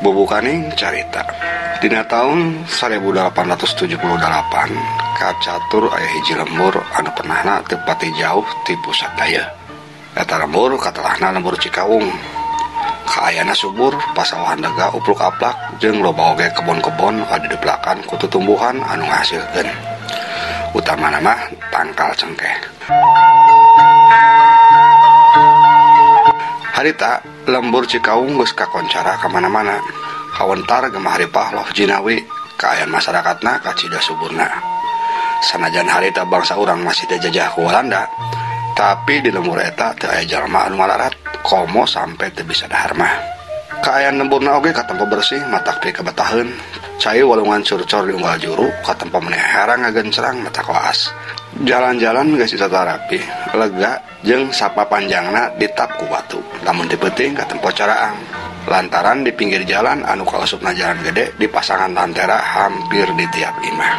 Bubukaning carita. Dina tahun 1878 kacatur aya hiji lembur anu pernahna teu pati jauh ti pusat daya. Eta lembur katelahna lembur Cikawung. Kaayana subur, pasawahan lega upluk aplak jeung loba oge kebon-kebon anu dideplakan ku tutumbuhan anu ngahasilkeun. Utamana mah tangkal cengkeh. Harita lembur Cikawung geus kakoncara ka mana-mana. Kawentar gemah ripah loh jinawi, kaayaan masyarakatna kacida suburna. Sanajan harita bangsa urang masih dijajah ku Walanda, tapi di lembur eta teu aya jalma anu malarat, komo sampe teu bisa dahar mah. Kaayaan lemburna oge katempo bersih, matak pikabetaheun. Cai walungan curcor di unggal juru, katempo meneh herang ngagencerang matak waas. Jalan-jalan geus ditata rapi, lega jeung sapa panjangna ditap ku batu. Lamun dipeuting katempo caraang. Lantaran di pinggir jalan anu kausupna jalan gede dipasangan lantera hampir di tiap imah.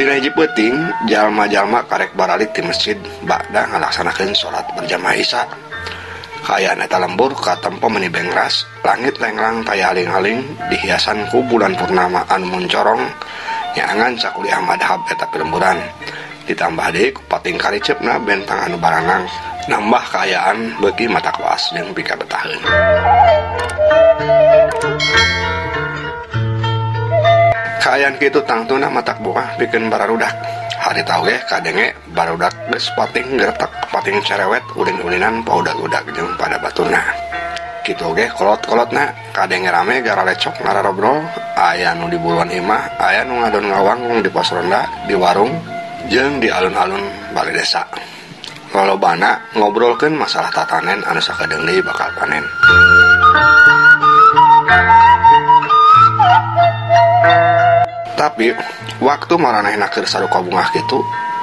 Dina hiji peuting, jalma-jalma karek baralik ti masjid bakda ngalaksanakeun salat berjamaah isya. Kaayaan eta lembur katempo meni bengras, langit lenglang taya aling-aling dihiasan ku bulan purnama anu muncorong nyaangan sakuliah madhab eta pilemburan. Ditambah deui ku pating kariceupna bentang anu baranang nambah kaayaan beuki mata kuas jeung pikabetaheun. Kaayaan kitu tangtuna matak buah pikeun bararudak. Harita oge kadenge barudak geus pating gertek pating cerewet ulin-ulinan paudag-udag jeung pada baturna. Kitu oge kolot-kolotna kadenge rame garalecok ngararobrol, aya nu di buluan imah, aya nu ngadon ngawangkong di pos ronda, di warung jeung di alun-alun balai desa. Lolobana ngobrolkeun masalah tatanen anu sakedeung deui bakal panen. Tapi waktu maranehna keur saruka bungah kitu,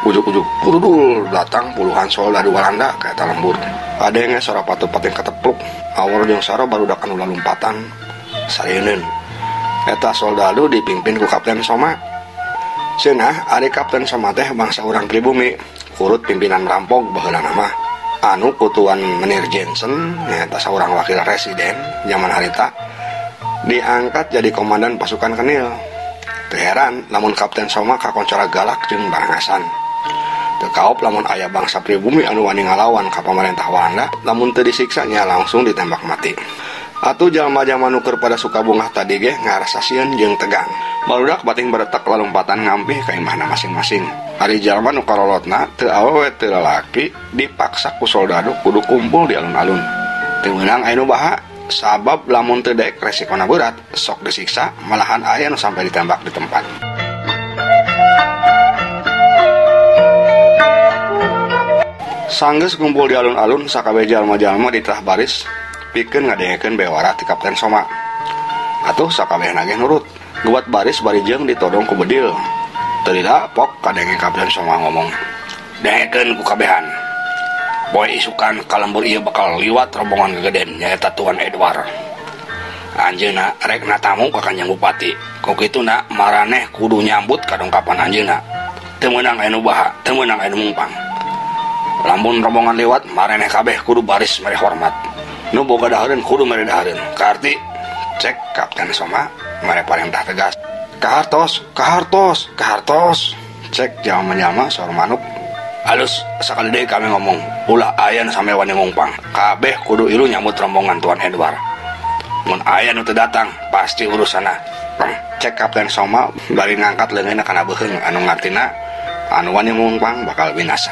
ujug-ujug purudul datang puluhan soldadu Walanda ka eta lembur. Kadenge sora patu-pating katepluk, awor jeung saro barudak anu lalumpatan sarieun. Eta soldadu dipimpin ku Kapten Soma. Cenah ari Kapten Soma teh bangsa urang pribumi, kurut pimpinan rampok baheulana mah. Anu kutuan Menir Jensen nyaeta saurang wakil residen zaman harita diangkat jadi komandan pasukan kenil. Teu heran lamun Kapten Soma kakoncara galak jeung barangasan. Teu kaop lamun aya bangsa pribumi anu wani ngalawan ka pamarentah Walanda, lamun teu disiksa nya langsung ditembak mati. Atuh jalma-jalma nu keur pada suka bungah tadi ge ngarasa sieun jeung tegang. Barudak bating baretek lalumpatan ngampih ka imahna masing-masing. Ari jalma nu karolotna teu awewe teu lalaki dipaksa ku soldadu kudu kumpul di alun-alun. Teu meunang aya nu baha, sabab lamun teu daek resikona berat, sok disiksa, malahan aya nu sampai ditembak di tempat. Sanggeus kumpul di alun-alun sakabeh jalma-jalma diterah baris pikeun ngadengekeun bewara ti Kapten Soma. Atuh sakabehna ge nurut, gubat baris bari jeung ditodong ku bedil. Teu lila pok kadenge Kapten Soma ngomong, "Dengekeun ku kabehan. Poe isukan ka lembur ieu bakal liwat rombongan gegeden nyaeta Tuan Edward. Anjeunna rek natamu ka Kanjeng Bupati. Ku kituna maraneh kudu nyambut kadongkapan anjeunna. Teu meunang aya nu baha, teu meunang aya nu mungpang. Lamun rombongan liwat maraneh kabeh kudu baris mere hormat. Nu boga dahareun kudu mere dahareun." Kaarti cek Kapten Soma mere parentah tegas. "Kahartos, kahartos, kahartos." Cek jalma-jalma saur manuk. Alus sakali deui kami ngomong, ulah aya nu sampe wani ngungpang. Kabeh kudu ilu nyambut rombongan Tuan Edward. Mun aya nu teu datang pasti urusanna. Cek Kapten Soma bari ngangkat leungeunna kana beuheung anu ngartina anu wani ngungpang bakal binasa.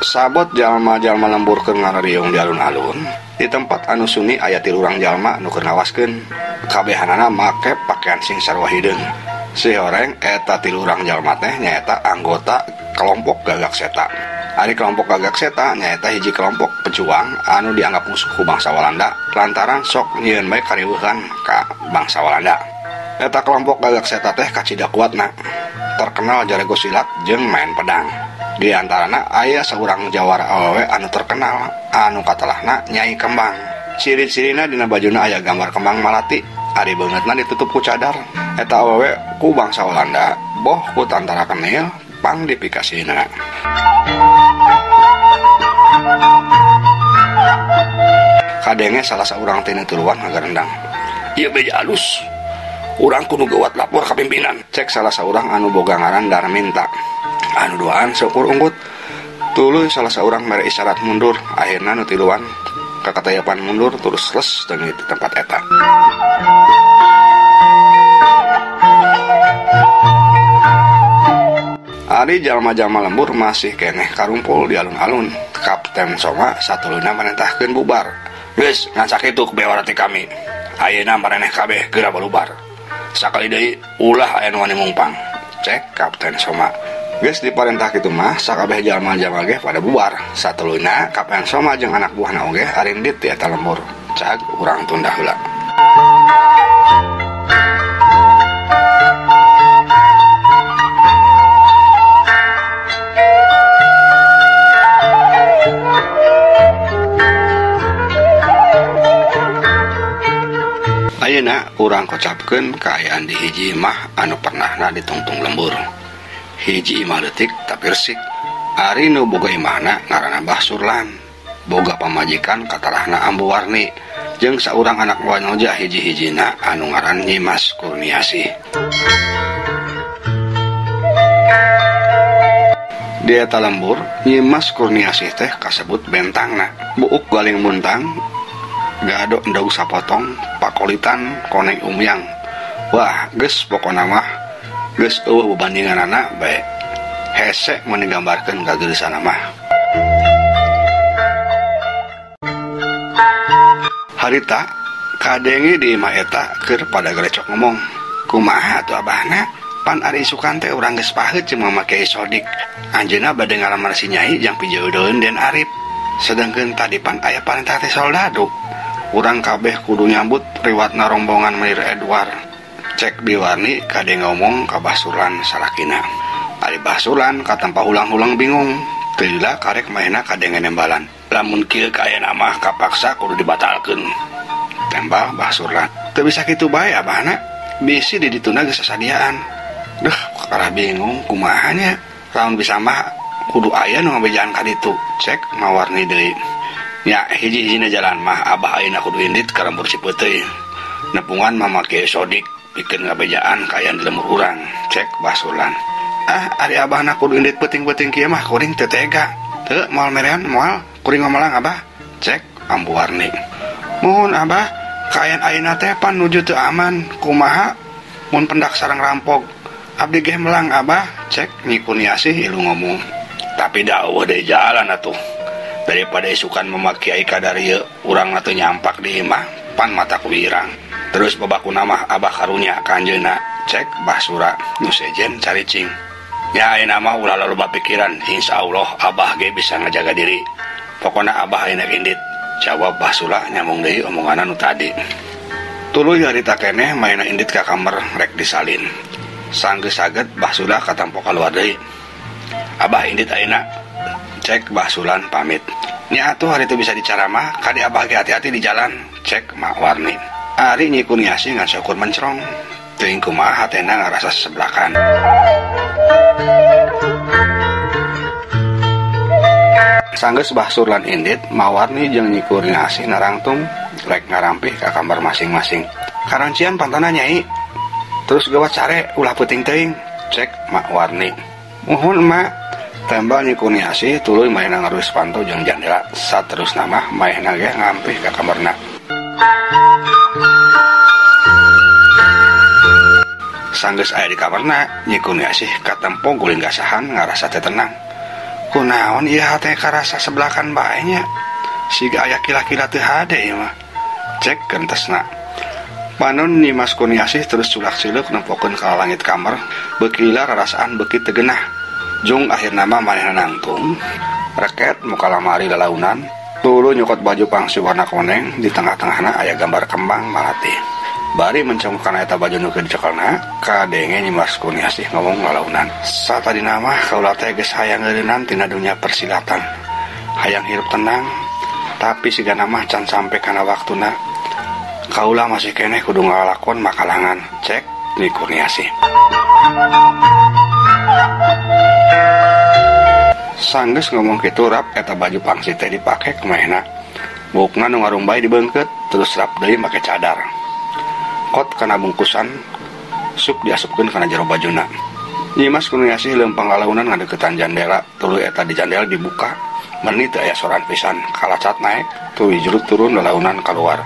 Sabot jalma-jalma lembur keur ngarariung di alun-alun. Di tempat anu sunyi aya tilu urang jalma nu keur ngawaskeun. Kabehanana make pakaian sing sarua hideung. Si horeng eta tilu urang jalma teh nyaeta anggota kelompok Gagak Seta. Ari kelompok Gagak Seta nyaeta hiji kelompok pejuang anu dianggap musuh ku bangsa Walanda lantaran sok nyieun bae kariweuhan ka bangsa Walanda. Eta kelompok Gagak Seta teh kacida kuatna, terkenal jarego silat jeung main pedang. Di antarana aya saurang jawara awewe anu terkenal anu katelahna Nyai Kembang. Ciri-cirina dina bajuna aya gambar kembang malati, ari beungeutna ditutup ku cadar. Eta awewe ku bangsa Walanda boh ku tantara kenil pang dipikasihna. Kadenge salah saurang tina tiluan ngagarendang. Ieu beja alus. Urang kudu geuwat lapor ka pimpinan. Cek salah saurang anu boga ngaran Darminta. Anu duaan seukur unggut. Tuluy salah saurang mere isyarat mundur. Akhirna nu tiluan kakatayapan mundur terus les deui di tempat eta. Ari jalma-jalma lembur masih keneh karumpul di alun-alun. Kapten Soma satuluyna marentahkeun bubar. Geus ngan sakitu bewara ti kami. Ayeuna mareneh kabeh geura balubar. Sakali deui ulah aya nu wani mungpang. Cek Kapten Soma. Geus diparentah kitu mah sakabeh jalma-jalma ge pada bubar. Satuluyna Kapten Soma jeung anak buahna oge arindit ti eta lembur. Cag urang tunda heula. Ayeuna urang kocapkeun kaayaan di hiji imah anu pernahna ditungtung lembur. Hiji imah leutik tapi resik. Ari nu boga imahna ngaranna Bah Surlan. Boga pamajikan katarahna Ambu Warni jeung saurang anak wanoja hiji-hijina anu ngaran Nyimas Kurniasih. Di eta lembur, Nyimas Kurniasih teh kasebut bentangna. Buuk galing muntang, gado endog sapotong, pakolitan koneng umyang. Wah, geus pokona mah geus eueuh bebandinganana bae. Hese mun digambarkeun kageulisana mah. Harita kadenge di imah eta keur pada gelecok ngomong. Kumaha atuh abahna? Pan ari isukan teh urang geus paheut jeung Mama Kiai Sodik. Anjeunna bade ngalamar si Nyai jang pijeudeun Den Arif. Sedangkeun tadi pan aya parentah teh soldadu. Urang kabeh kudu nyambut riwatna rombongan Menir Edward. Cek Biwarni kade ngomong ka Bah Surlan salakina. Ari Bah Surlan katampa ulang-ulang bingung. Teu lila karek maena kadenge nembalan. Lamun kieu kaayaan mah kapaksa kudu dibatalkeun. Tembal Bah Surlan. Teu bisa kitu bae abahna. Bisi di dituna geus sasadiaan. Duh, kakara bingung kumaha nya. Lamun bisa mah kudu aya nu ngabejaan ka ditu. Cek Mawarni deui. Nya hiji-hijina jalan mah abah ayeuna kudu indit ka lembur Cipeuteuy. Nepungan Mama Kiai Sodik pikeun ngabejaan kaayaan di lembur urang. Cek Bah Surlan. Ah, ari abahna kudu indit peuting-peuting kieu mah kuring teu tega. Teu moal merean moal kuring ngamalang abah. Cek Ambu Warni. Muhun abah, kaayaan ayeuna teh pan nuju teu aman. Kumaha mun pendak sareng rampok. Abdi geh melang abah. Cek Nyi Kurniasih ilu ngomong. Tapi da eueuh deui jalan atuh. Daripada isukan Mama Kiai kadarieu urang teu nyampak di imah pan mata ku wirang. Terus babakuna mah abah karunya ka anjeunna. Cek Bah Sura nu sejen caricing. Nya ayeuna mah ulah loba pikiran, insyaallah abah ge bisa ngajaga diri. Pokona abah ayeuna indit. Jawab Bah Sura nyambung deui omonganna nu tadi. Tuluy harita keneh maena indit ka kamar rek disalin. Sanggeus saget Bah Sula katampo kaluar deui. Abah indit ayeuna. Cek Bah Sulan pamit. Nya atuh hari itu bisa dicaramah, kade abah ge hati-hati di jalan. Cek Mak Warni. Ari Nyi Kurniasih ngan syukur mencrong. Teuing kumaha hatena ngarasa sebelakan. Sanggeus Bah Surlan indit, Mawarni jeung Nyi Kurniasih narangtung rek ngarampih ka kamar masing-masing. Karancian pantana Nyai. Terus gawat sare ulah peuting teuing. Cek Mak Warni. Muhun emak. Tembal Nyi Kurniasih tuluy maena ngaruis panto jeung jandela. Saterusna mah maehna ge ngampih ka kamarna. Sanggeus aya di kamarna, Nyi Kurniasih katempo guling gasahan ngarasa teu tenang. Kunaon ieu hate karasa sebelakan bae nya. Siga aya kila-kila teu hade ieu mah. Cek gentesna. Panon Nyi Mas Kurniasih terus culak-cileuk nempokeun ka langit kamar, beuki lila rarasaan beuki teu genah. Jung akhirna mah manehna nangtung. Reket muka lamari lalaunan, tuluy nyokot baju pangsi warna koneng, di tengah-tengahna aya gambar kembang malati. Bari mencong kana eta baju nu keur dicekelna, kadenge Nyimas Kurniasih ngomong lalaunan. Satadina mah kaula teh geus hayang ngeureunnan tina dunya persilatan. Hayang hirup tenang, tapi sigana mah can sampe kana waktuna. Kaula masih keneh kudu ngalakon makalangan. Cek Nyi Kurniasih. Sanggeus ngomong kitu rap eta baju pangsi teh dipake kumaehna. Buukna nu ngarumbay dibeungkeut terus rap deui make cadar. Kot kana bungkusan sup diasupkeun kana jero bajuna. Nyimas Kurniasih leumpang lalaunan ngadeukeutan jandela, tuluy eta di jandela dibuka. Meni teu aya soran pisan, kalacat naek, tuluy jurut turun lalaunan kaluar.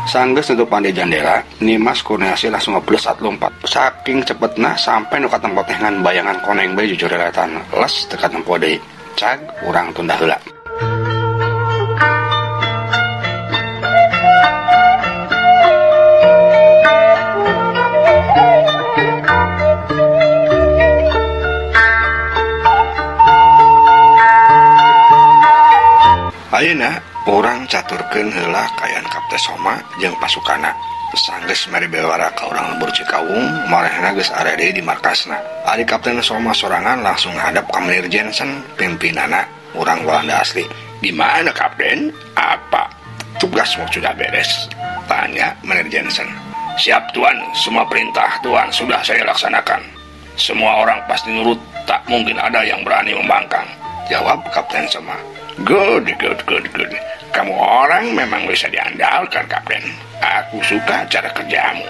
Sanggeus nutupan di jandela, Nyimas Kurniasih langsung ngeblesat lompat. Saking cepetna sampai nu katempo teh ngan bayangan koneng bae jujureretan. Les teu katempo deui. Cag urang tunda heula. Ayeuna urang caturkeun heula kaayaan Kapten Soma jeung pasukana. Sanggeus mere bewara ka urang lembur Cikawung, marehna geus area deui di markasna. Ari Kapten Soma sorangan langsung ngadep ka Meneer Jensen, pimpinanna urang Walanda asli. Gimana Kapten? Apa tugasmu sudah beres? Tanya Meneer Jensen. Siap Tuan, semua perintah Tuan sudah saya laksanakan. Semua orang pasti nurut, tak mungkin ada yang berani membangkang. Jawab Kapten Soma. Good, good, good, good. Kamu orang memang bisa diandalkan, Kapten. Aku suka cara kerjamu.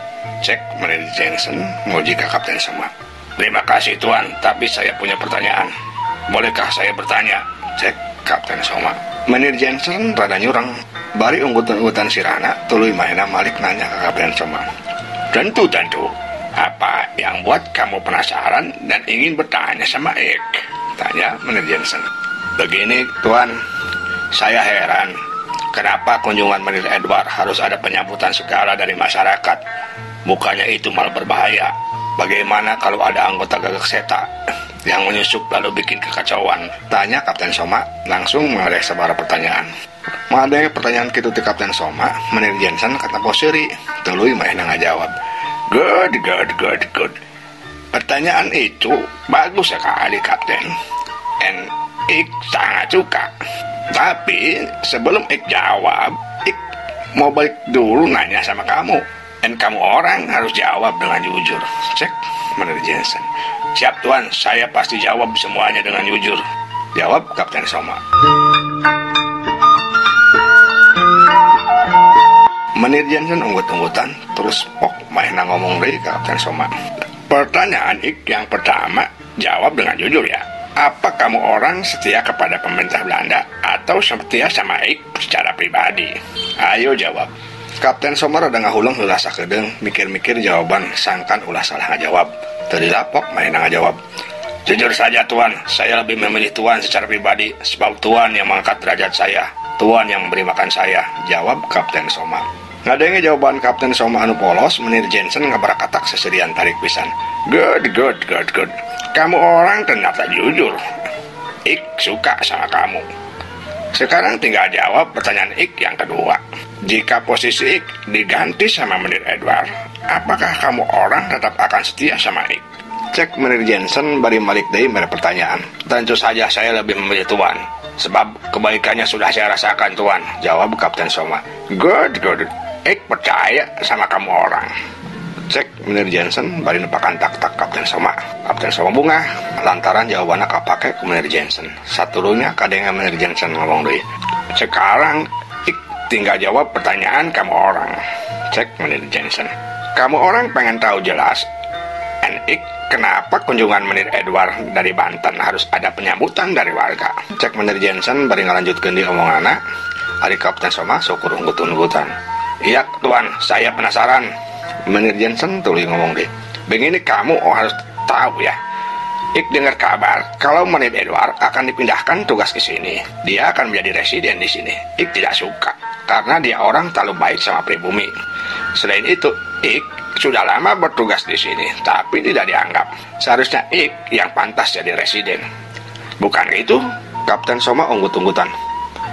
Cek Meneer Jensen muji ke Kapten Soma. Terima kasih Tuan, tapi saya punya pertanyaan. Bolehkah saya bertanya? Cek Kapten Soma. Meneer Jensen rada nyurang. Bari unggutan-unggutan sirana, tuluy mahena malik nanya ke Kapten Soma. Tentu, tentu. Apa yang buat kamu penasaran dan ingin bertanya sama Ik? Tanya Meneer Jensen. Begini Tuan, saya heran kenapa kunjungan Meneer Edward harus ada penyambutan segala dari masyarakat. Bukannya itu malah berbahaya. Bagaimana kalau ada anggota Gagak Seta yang menyusup lalu bikin kekacauan? Tanya Kapten Soma langsung mengeleh sabara pertanyaan. Madeng pertanyaan kitu ti Kapten Soma, Meneer Jensen kata posiri, tuluy manehna ngajawab. Good, good, good, good. Pertanyaan itu bagus sekali Kapten. And Ik sangat suka. Tapi sebelum Ik jawab, Ik mau balik dulu nanya sama kamu. Dan kamu orang harus jawab dengan jujur. Cek Meneer Jensen. Siap Tuan, saya pasti jawab semuanya dengan jujur. Jawab Kapten Soma. Meneer Jensen unggut-unggutan, terus pok mahna ngomong deui ka Kapten Soma. Pertanyaan Ik yang pertama, jawab dengan jujur ya. Apa kamu orang setia kepada pemerintah Belanda atau setia sama Ik secara pribadi? Ayo jawab. Kapten Soma rada ngahuleng heula sakedeung, mikir-mikir jawaban sangkan ulah salah ngajawab. Teu dilapok manehna ngajawab. Jujur saja Tuan, saya lebih memilih Tuan secara pribadi sebab Tuan yang mengangkat derajat saya, Tuan yang memberi makan saya. Jawab Kapten Soma. Ngadenge jawaban Kapten Soma anu polos, Meneer Jensen ngabarakatak seserian tarik pisan. Good, good, good, good. Kamu orang ternyata jujur. Ik suka sama kamu. Sekarang tinggal jawab pertanyaan Ik yang kedua. Jika posisi Ik diganti sama Meneer Edward, apakah kamu orang tetap akan setia sama Ik? Cek Meneer Jensen bari malik deui mere pertanyaan. Tentu saja saya lebih memilih Tuan, sebab kebaikannya sudah saya rasakan Tuan. Jawab Kapten Soma. Good, good. Ik percaya sama kamu orang. Cek Meneer Jensen bari nepakan tak-tak Kapten Soma. Kapten Soma bungah lantaran jawabanna kapake ku Meneer Jensen. Satulunya kadenge Meneer Jensen ngomong deui. Sekarang Ik tinggal jawab pertanyaan kamu orang. Cek Meneer Jensen. Kamu orang pengen tahu jelas. And Ik kenapa kunjungan Meneer Edward dari Banten harus ada penyambutan dari warga? Cek Meneer Jensen bari ngalanjutkeun di omonganna. Ari Kapten Soma syukur unggut-unggutan. Iya Tuan, saya penasaran. Meneer Jensen tuluy ngomong deh. Begini kamu harus tahu ya. Ik dengar kabar kalau Meneer Edward akan dipindahkan tugas ke sini. Dia akan menjadi residen di sini. Ik tidak suka karena dia orang terlalu baik sama pribumi. Selain itu, Ik sudah lama bertugas di sini, tapi tidak dianggap. Seharusnya Ik yang pantas jadi residen. Bukan itu? Kapten Soma unggut-unggutan.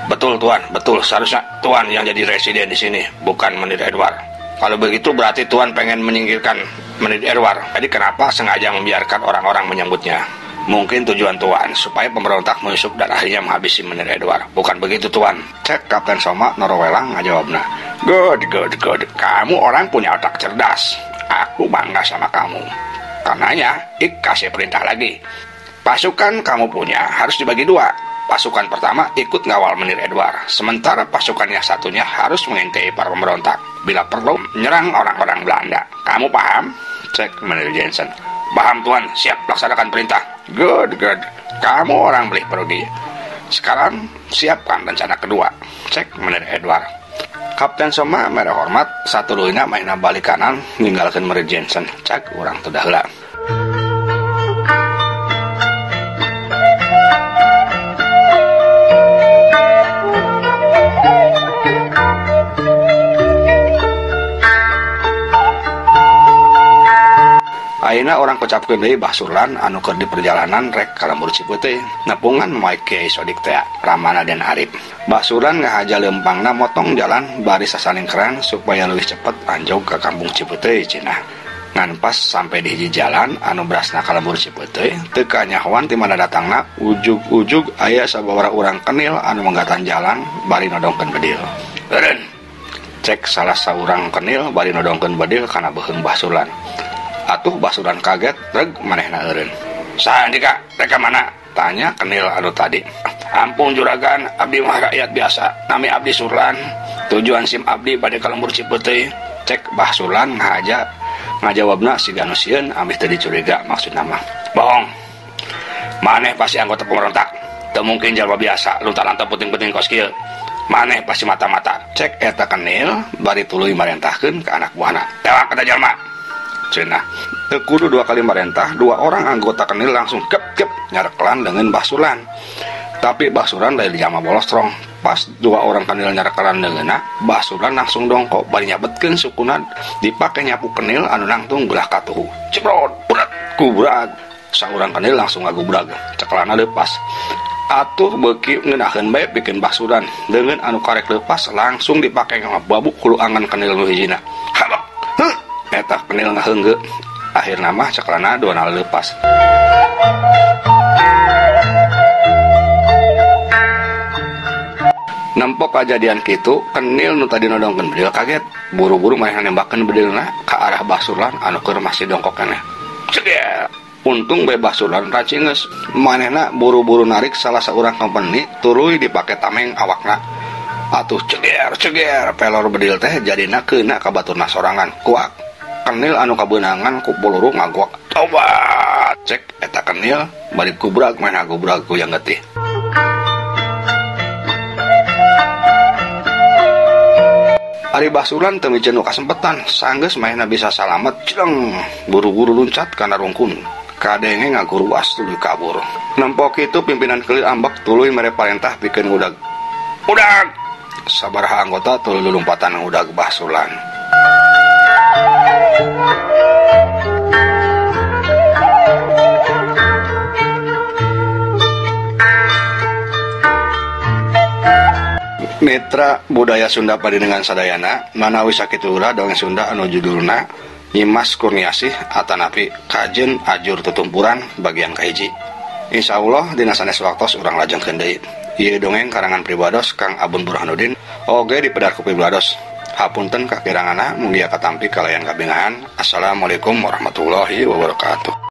Betul tuan, betul, seharusnya tuan yang jadi residen di sini, bukan Menir Edward. Kalau begitu berarti tuan pengen menyingkirkan Menir Edward. Jadi kenapa sengaja membiarkan orang-orang menyambutnya? Mungkin tujuan tuan supaya pemberontak menyusup dan akhirnya menghabisi Menir Edward. Bukan begitu tuan? Cek Kapten Soma norowelang ngajawabna. Good, good, good. Kamu orang punya otak cerdas. Aku bangga sama kamu. Karenanya, ik kasih perintah lagi. Pasukan kamu punya harus dibagi dua. Pasukan pertama ikut ngawal Menir Edward, sementara pasukan yang satunya harus mengintai para pemberontak. Bila perlu, menyerang orang-orang Belanda. Kamu paham? Cek Menir Jensen. Paham tuan, siap laksanakan perintah. Good, good. Kamu orang beli pergi. Sekarang siapkan rencana kedua. Cek Menir Edward. Kapten Soma mere hormat, satu luina mainna balik kanan, ninggalkan Menir Jensen. Cek urang teu heula. Ayeuna orang kocapkeun deui Bah Surlan anu keur di perjalanan rek ka lembur Cipeuteuy nepungan moe Kiai Sodik teh Ramana dan Arif. Bah Surlan ngahaja leumpangna motong jalan bari sasalingkeran supaya leuwih cepet anjog ka kampung Cipeuteuy cenah. Ngan pas sampai di hiji jalan anu berasna ka lembur Cipeuteuy teu kanyahoan ti mana datangna ujug-ujug aya sababaraha urang kenil anu menggatan jalan bari nodongkeun bedil. Eureun. Cek salah saurang kenil bari nodongkeun bedil kana beuheung Bah Surlan. Atuh Bah Surlan kaget, reg manehna eureun. Saha andika, rek ka mana? Tanya kenil anu tadi. Ampun juragan, abdi mah rakyat biasa. Nami abdi Surlan. Tujuan sim abdi bade ka lembur Cipeuteuy. Cek Bah Surlan ngahaja ngajawabna siga nu sieun ameh teu dicuriga maksudna mah. Bohong. Maneh pasti anggota pemberontak. Teu mungkin jalma biasa lunta-lanta puting-puting kos kieu. Maneh pasti mata-mata. Cek eta kenil bari tuluy marentahkeun ka anak buahna. Tewak eta jalma. Cenah. Teu kudu dua kali marentah, dua orang anggota kenil langsung kep-kep nyarekelan dengan Bah Surlan. Tapi Bah Surlan lain jalma bolostrong. Pas dua orang kenil nyarekelan deungeunna, Bah Surlan langsung dongkok bari nyabetkeun sukuna dipake nyapu kenil anu nangtung belah katuhu. Ceprot, berat, kubrag. Saurang kenil langsung ngagubrag. Cekelana leupas. Atuh beuki ngeunaheun bae pikeun Bah Surlan. Deungeun anu karek leupas langsung dipake ngababuk hulu angan kenil nu hijina. Habak. Heuh. Eta kenil ngaheunggeuk. Akhirna mah cekelana dua nala leupas. Nempok kajadian kitu, kenil nu tadi nodongkeun bedil kaget. Buru-buru manehna nembakeun bedilna ka arah Bah Surlan anu keur masih dongkok keneh. Cegel. Untung bae Bah Surlan racingeus. Manehna buru-buru narik salah saurang company tuluy dipake tameng awakna. Atuh ceger ceger pelor bedil teh jadina keuna ka baturna sorangan. Kuak. Kenil anu kabeunangan ku peluru ngaguak. Tobat. Cek eta kenil bari kubrag main gubrag ku yang getih. Ari Bah Surlan teu miceun nu kasempetan, sanggeus manehna bisa salamet, cleng buru-buru luncat kana rungkun. Kadenge ngaguruas tuluy kabur. Nempok kitu pimpinan kelir ambek tuluy mere parentah pikeun ngudag. Udag. Sabaraha anggota tuluy lulumpatan ngudag Bah Surlan. Mitra budaya Sunda Pandenengan sadayana manawi sakitu heula dongeng Sunda anu judulna Nyimas Kurniasih atanapi Kajen Ajur Tetumpuran bagian kahiji. Insyaallah dina sanes waktos urang lajengkeun deui. Ieu dongeng karangan pribados Kang Abun Burhanuddin oge dipedar ku pribados. Hapunten kakiranganna mugia katampi kalayan kabingahan. Assalamualaikum warahmatullahi wabarakatuh.